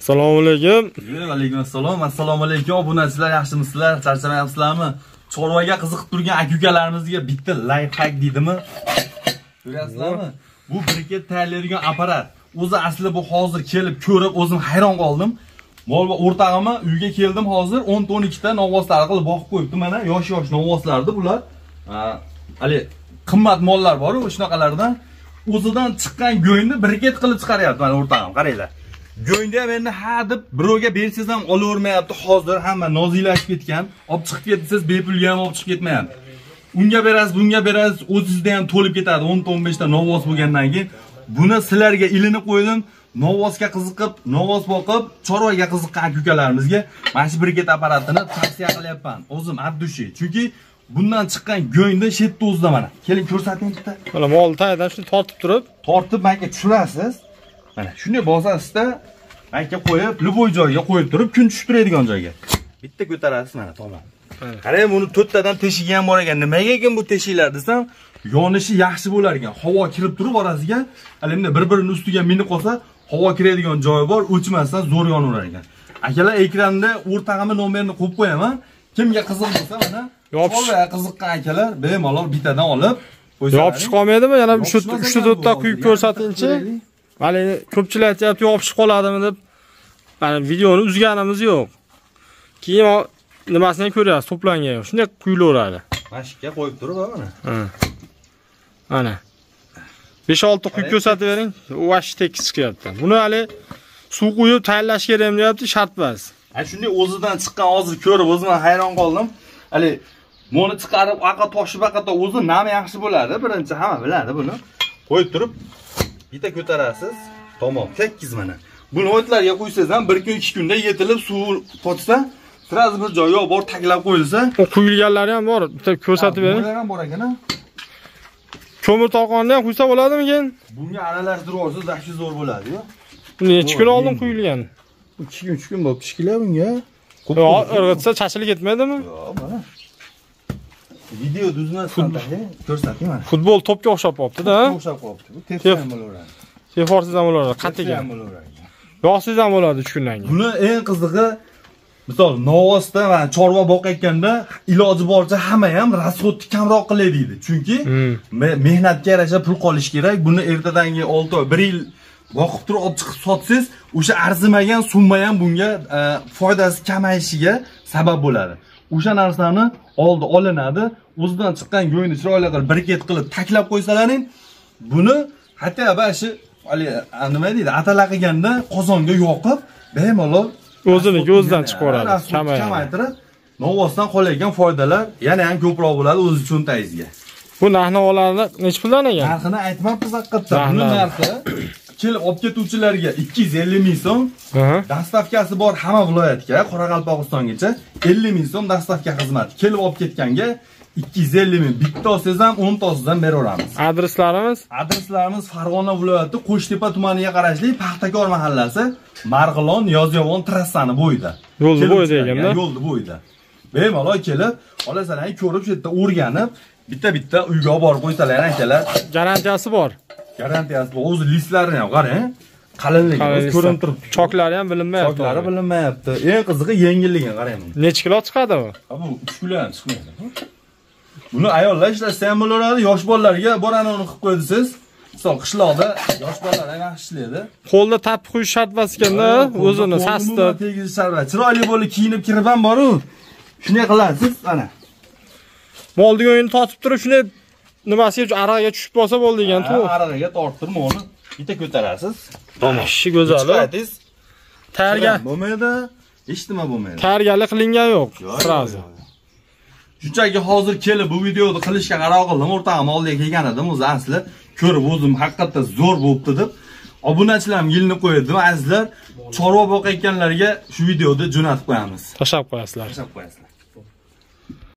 Assalomu alaykum. Va alaykum assalom. Assalomu alaykum obunachilar, yaxshimisizlar? Charchamayapsizlarmi? Chorvaga qiziqib turgan aka-ukalarimizga bitta life hack deydimi? Ko'ryapsizlarmi? Bu briket tayyorlaydigan apparat. O'zi asli bu hozir kelib ko'rib o'zim hayron qoldim. Mol va o'rtog'imni uyga keldim hozir 10-12 ta novvoslar qilib boqib qo'yibdi mana, yosh-yosh novvoslardi bular. Hali qimmat mollar bor-ku, shunaqalardan o'zidan chiqqan go'ngni briket qilib chiqaryapti mana o'rtog'im, qaranglar. Go'ngni ham endi ha deb birovga bersangiz ham olavermayapti. Hozir hamma noziklashib ketgan. Olib chiqib ketsangiz bepulga ham olib chiqib ketmayapti. Unga berasiz, bunga berasiz, o'zingizda ham to'lib ketadi. 10-15 ta novvos bo'lgandan keyin buni sizlarga ilinib qo'ydim. Novvosga qiziqib, novvos boqib, chorvaga qiziqqan aka-ukalarimizga mana shu briket apparatini tavsiya qilyapman. O'zim abdushi. Chunki bundan chiqqan go'ngni shetda o'zida mana. Keling ko'rsating bitta. Mana mol tagidan shuni tortib turib, tortib menga tushirasiz. Mana shunday bosasizda menga qo'yib, любой joyga qo'yib turib, kun tushib turadigan joyga. Bitta ko'tarasiz mana tomon. Qarang, buni to'rttadan teshigi ham bor ekan. Nimaga ekan bu teshiklar desam, yonishi yaxshi bo'lar ekan. Havo kirib turib orasiga, hali endi bir-birini ustiga minib qolsa, havo kiradigan joyi bor, o'chmasdan zo'r yonaverar ekan. Akalar, ekranda o'rtog'imni nomerini qo'yib qo'yaman. Kimga qiziq bo'lsa, mana chorvaga qiziqqan akalar bemalol bittadan olib qo'ysalar. Yopishib qolmaydimi? Yana shu 3-4 ta quyib ko'rsatingchi. Hali ko'pchilik aytyapti, yopishib qoladimi deb. Mana videoni uzganimiz yo'q. Keyin nimasini ko'ryapsiz, to'plangan. Shunday quyilaveradi. Mashikka qo'yib turib, mana. Mana. 5-6 quyib ko'rsatib bering. U vash tekis chiqyapti. Buni hali suv quyib tayyorlash kerakmi deyapti, shart emas. Ha, shunday o'zidan chiqqan hozir ko'rib o'zim hayron qoldim. Hali buni chiqarib, aqa toshib aqata o'zi nima yaxshi bo'ladi? Birinchi hamma biladi buni. Qo'yib turib bitta ko'tarasiz. Tamom, tekis mana. Buni o'tlarga qo'ysangiz ham 1 kun 2 kunda yetilib suv qochsa, sразу bir joyga bor taklab qo'yilsa, u quyilganlari ham bor. Bitta ko'rsatib bering. Bular ham bor ekan-a. Ko'mir toqonni ham quysa bo'ladimikin? Bunga aralashtirib olsangiz yaxshi zo'r bo'ladi-yu. Necha kun oldin quyilgan? 2-3 kun bo'lib pishkilar bunga. Yo'q, irg'itsa chachilib ketmaydimi? Yo'q, mana. Video duzmasdan ko'rsating mana. Futbol to'pga o'xshab qolibdi-da. O'xshab qolibdi. Bu tepsa ham bo'laveradi. Teforsiz ham bo'laveradi, qatiga ham bo'laveradi. Yog'siz ham bo'ladi 3 kundan keyin. Buni eng qizig'i, misol novvosda mana chorva boqayotganda iloji boricha hamma ham rasxodni kamroq qilay deydi. Chunki mehnatga yarasha pul qolish kerak. Buni ertadangi 6 oy, 1 yil boqib turib olib chiqib sotsangiz, o'sha arzimagan summa ham bunga foydasi kamayishiga sabab bo'ladi. O'sha narsani oldi olinadi, o'zidan chiqqan go'ngni chiroyli qilib briket qilib taklab qo'ysalaring, buni hatto bashi hali nima deydi, atala qilganda qozonga yoqib, bemalol o'ziniki o'zidan chiqaveradi, kamaytirib, novvosdan qolayotgan foydalar yana ham ko'proq bo'ladi o'zi cho'ntagingizga. Bu narx-navolarni necha puldan ekan? Narxini aytmabmiz haqiqatda. Buni narxi kelib olib ketuvchilarga 250 ming so'm, dastavkasi bor hamma viloyatga, Qoraqalpog'istongacha 50 ming so'm dastavka xizmati. Kelib olib ketganga 250 ming, bitta olsangiz ham 10 ta olsangiz ham beraveramiz. Adreslarimiz? Adreslarimiz Farg'ona viloyati Qo'shtepa tumaniga qarashli Paxtakor mahallasi, Marg'ilon Yozyovon trassani bo'yida. Yo'lni bo'yida ekanda. Yo'lni bo'yida. Bemalol kelib, olasalarni ko'rib, shu yerda o'rganib, bitta-bitta uyga olib borib qo'ysalar akalar. Garantiyasi bor. Garantiyasi bor. O'zi listlarini ham qarang, qalinligi o'zi ko'rinib turibdi. Choklari ham bilinmayapti. Choklari bilinmayapti. Eng qizig'i yengilligini qarang buni. Necha kilo chiqadi bu? Ha, bu 3 kilo ham chiqmaydi. Buni ayollar ishlasa ham bo'laveradi, yosh bolalarga borani uni qilib qo'ydingiz. Misol qishloqda yosh bolalar ham yaxshi ishlaydi. Qo'lda tapib qo'yish shart emas ekanda, o'zini sastib tegizish shart emas. Chiroyli bo'lib kiyinib kirib ham bor-u. Shunday qilasiz, ana. Mol deganini tortib turib, shunday nimasiga arag'iga tushib qolsa bo'ldi degan, to'g'ri. Arag'iga torttirma uni. Bitta ko'tarasiz. Tamom. Ishi go'zal. Tayyorga bo'lmaydi, hech nima bo'lmaydi. Tayyorgarlik qilingan yo'q, sразу. Shunchaki hozir kelib bu videoni qilishga qaror qildim. O'rtog'im oldiga kelgan edim, o'zi asli ko'rib o'zim haqiqatda zo'r bo'pti deb obunachilarim yilni qo'ydim. Azizlar, chorva boqayotganlarga shu videoni jo'natib qo'yamiz. Tashlab qo'yasizlar. Tashlab qo'yasizlar.